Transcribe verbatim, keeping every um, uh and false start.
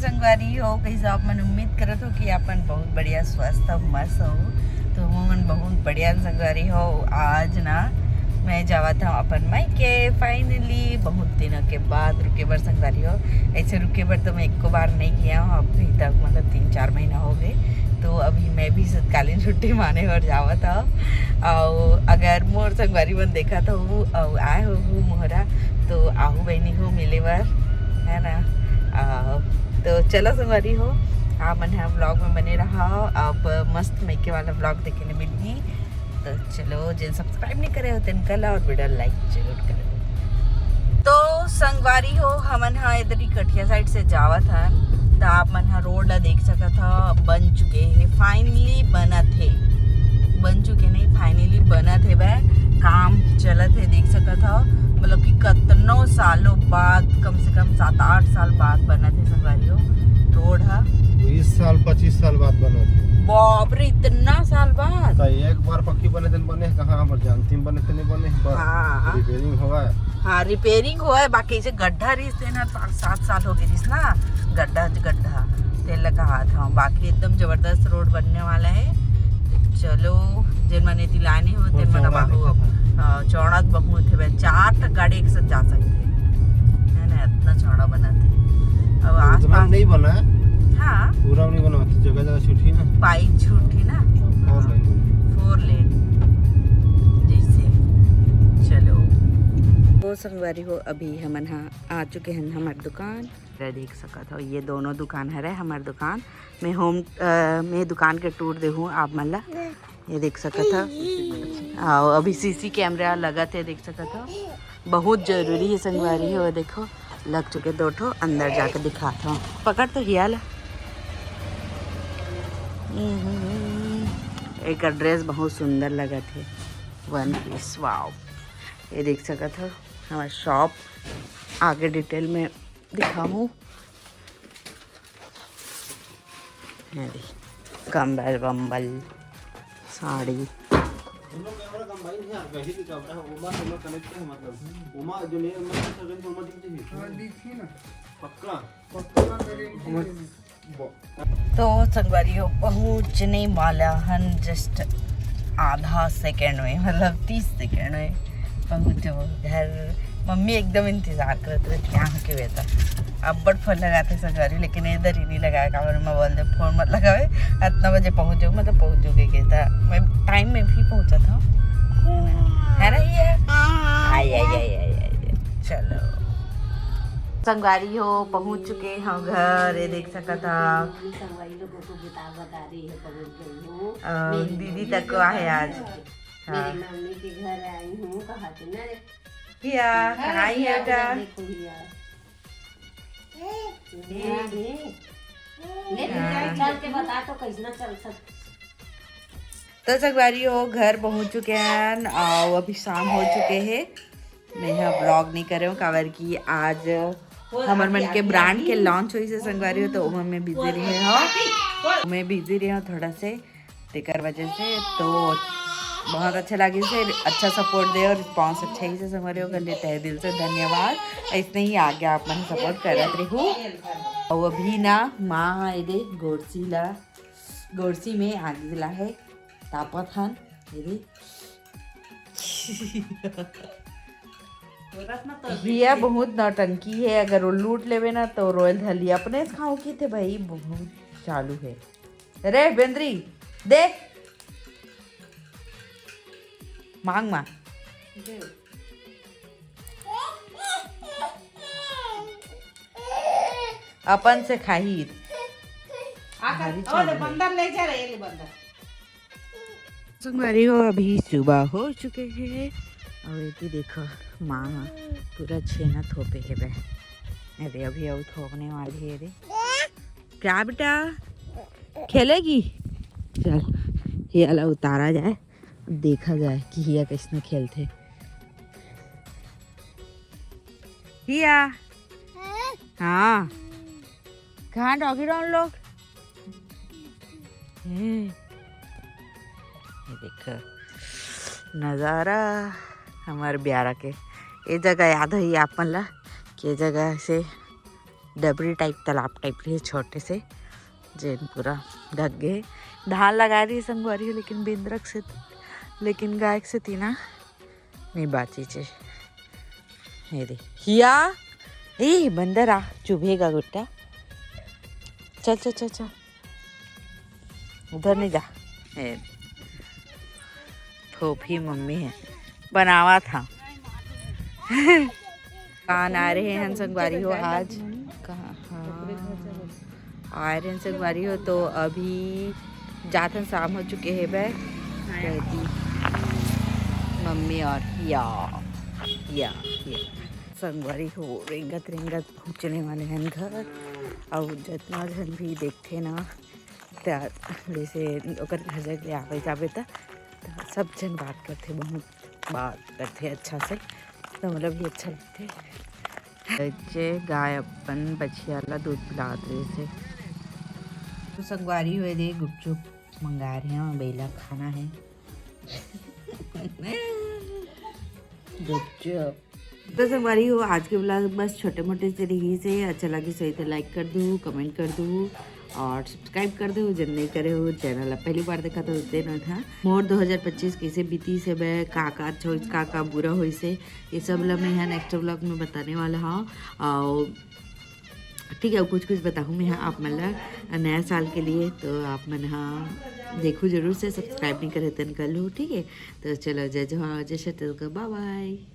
संगवारी हो, कइसे आप मन? उम्मीद करत हो कि आप मन बहुत बढ़िया, स्वस्थ हो, मस्त हो। तो हमन बहुत बढ़िया संगवारी हो। आज ना मैं जावत हूँ अपन मायके, finally बहुत दिन के बाद रुके बर संगवारी हो। ऐसे रुके बर तो मैं एको बार नहीं गया हूँ अभी तक, मतलब तीन चार महीना हो गए। तो अभी मैं भी शीतकालीन छुट्टी माने बर जावत हूँ। और अगर मोर संगवारी मन देखत हो और आए हो मोहरा, तो आहू बहनी हो मिले बर, है ना? आ, तो चलो संगवारी हो, आप मन ह vlog में बने रहा। अब मस्त मायके वाला vlog देखे ले मिलही। तो चलो, जेन subscribe नहीं करे हो तेन कर ला और video like जरूर करो। तो संगवारी हो, हमन ह इधर ही कठिया side से जावत हन, त आप मन ह road ला देख सकत ह, बन चुके हे, finally बनत हे, बन चुके नहीं, finally बनत हे बे, काम चलत हे, देख सकत ह। मतलब कि कतनो सालों बाद, कम से कम सात आठ साल बाद बनत हे संगवारी हो road ह। बीस साल, पच्चीस साल बाद बनत हे। बाप रे, इतना साल बाद? त एक बार पक्की बने तेन बने, कहाँ हमर जानती में बने तेन बने, बस हाँ। Repairing होवय। हाँ, repairing होवय, बाकी ऐसे गड्ढा रहिस तेन ह, सात साल हो गए रहिस ना, गड्ढा, गड्ढा, तेन ल कहात हूँ। बाकी एकदम जबरदस्त road बनने वाला है। तो चलो, जेन मन एती लाने हो, तेन मन चौड़ा अब आहू। हाँ, चौड़ा बहुत है, चार तक गाड़ी एक साथ जा सकते हैं, है ना? इतना चौड़ा बनत हे। अब उतना आसपास नहीं बना है। हाँ। पूरा नहीं बना, जगह जगह छूटी ना। पाइप छूटी ना। Four lane। Four lane जैसे। चलो, वो संगवारी हो, अभी हमन हा आ चुके हैं हमार दुकान। ये देख सकत हो, ये दोनों दुकान हरे हमार दुकान। मैं home, अ, मैं दुकान के tour देहूँ आप मन ला। ये देख सकत हो, आओ, अभी CC camera लगत हे, देख सकत हो, बहुत जरूरी है संगवारी हो। देखो, लग चुके दो ठो, अंदर जाके दिखात हूँ। पकड़ तो हिया ला। हम्म, एक dress बहुत सुंदर लगत हे, one piece, wow। ये देख सकत हो, हमार shop आगे detail में दिखाहूँ। ये दे, कंबल वंबल, साड़ी। दोनों camera combine है, वही भी camera है, ओमा से ओमा connect है, मतलब, ओमा जो नहीं, ओमा से ओमा दिखती है। हाँ, दिखी ना। पक्का? पक्का guarantee ओमा है। ब- तो संगवारी हो, पहुँचने वाला हन just आधा second में, मतलब तीस second में पहुँच जाओ घर। मम्मी एकदम इंतजार करत रहे, "कहाँ के बेटा?" अब्बड़ फोन लगाथे संगवारी, लेकिन इधर ही नहीं लगाए, काबर मैं बोल दे, "फोन मत लगावे, इतना बजे पहुँच जाओ, मतलब पहुँच जाओगे," कहता। मैं time में भी पहुँचा था, है ना? ये आई, आई, आई, आई, आई। चलो संगवारी हो, पहुँच चुके हैं घर, ये देख सकत हा। मम्मी संगवारी लोगों को बता, बता रही है, पहुँच गई हूँ। अ, मेरी दीदी मम्मी तक के को आहे घर आज। है। हाँ। मेरी मम्मी के घर आई हूँ, कहा थे ना रे। हिया, घर आई हिया, बेटा। उधर देखो हिया। हिया। ले, ले, हाँ। चल के बता तो कैसना चल सक- तो संगवारी हो, घर पहुँच चुके हैं और अभी शाम हो चुके हैं। मैं यहाँ vlog नहीं करे हूँ, काबर कि आज हमर मन के brand के launch होइस हे संगवारी हो, तो ओमा मैं busy रहे हूँ, मैं busy रहे हूँ थोड़ा से, तेकर वजह से। तो बहुत अच्छा लगिस हे, अच्छा support दे और response अच्छा ही से संगवारी हो, कर ले तहे दिल से धन्यवाद। ऐसने ही आगे आप मन support करत रहू। और अभी ना माँ हा एदे गोरसी ला, गोरसी में आगी ला है, तापत हन, एदे। हिया बहुत नौटंकी है, अगर वो लूट लेवे ना तो रोयल धली अपने से खाऊं की थे भाई, बहुत चालू है। रे बेंद्री, दे। मांग मां। अपन से खाही। आ कर, भारी ओ ले चालू है। बंदर ले जा रे, ये ले बंदर। संगवारी हो, अभी सुबह हो चुके हैं और ये देखो माँ पूरा छेना थोपे है बे। अरे अभी अउ थोपने वाली है रे। क्या बेटा, खेलेगी? चल, ये वाला उतारा जाए, देखा जाए कि हिया कैसना खेलथे। हिया। हाँ। कहाँ डॉगी डाउन लोग? हम्म। ये देखो नज़ारा हमार ब्यारा के। ये जगह याद होही आप मन ला, के जगह से डबरी टाइप, तालाब टाइप ले छोटे से, जेन पूरा ढक गे हे। धान लगा रही संगवारी हो, लेकिन बेंदरा के सेती, लेकिन गाय के सेती ना नहीं बाची चे। ये दे हिया, ए बंदर आ, चुभेगा गुट्टा। चल चल चल चल, उधर नहीं जा। ए, फोफी मम्मी है, बनावा था। कान आ रहे हैं संगवारी हो आज। कहाँ? हाँ, आ रहे हैं संगवारी हो। तो अभी जाथन, शाम हो चुके हैं बे। कहती मम्मी और या, या, या। संगवारी हो, रेंगत रेंगत पहुँचने वाले हैं घर। और जितना जन भी देखते ना, त जैसे ओकर घर जाके आवे जावे त, त सब जन बात करथे, बहुत बात करथे अच्छा से, तो मतलब भी अच्छा लगथे। बच्चे गाय अपन बछिया ला दूध पिलात रहिस हे। तो संगवारी हो, ये दे गुपचुप मंगाए रहे हैं, बेला खाना है। गुपचुप। तो संगवारी हो, आज के vlog बस छोटे मोटे से रहिस हे। अच्छा लगिस होही तो like कर दू, comment कर दू और subscribe कर दू, जेन नहीं करे हो channel ला पहली बार देखा तो तेन हा। मोर दो हज़ार पच्चीस कैसे बीतिस हे बे, का का अच्छा होइस, का का बुरा होइस हे, ये सब ला मैं यहाँ next vlog में बताने वाला हूँ। और ठीक है, कुछ कुछ बताहूँ मैं यहाँ आप मन ला नया साल के लिए, तो आप मन हा देखू जरूर से, subscribe नहीं करे तेन कर लू, ठीक है। तो चलो, जय जोहार, जय छत्तीसगढ़, bye bye।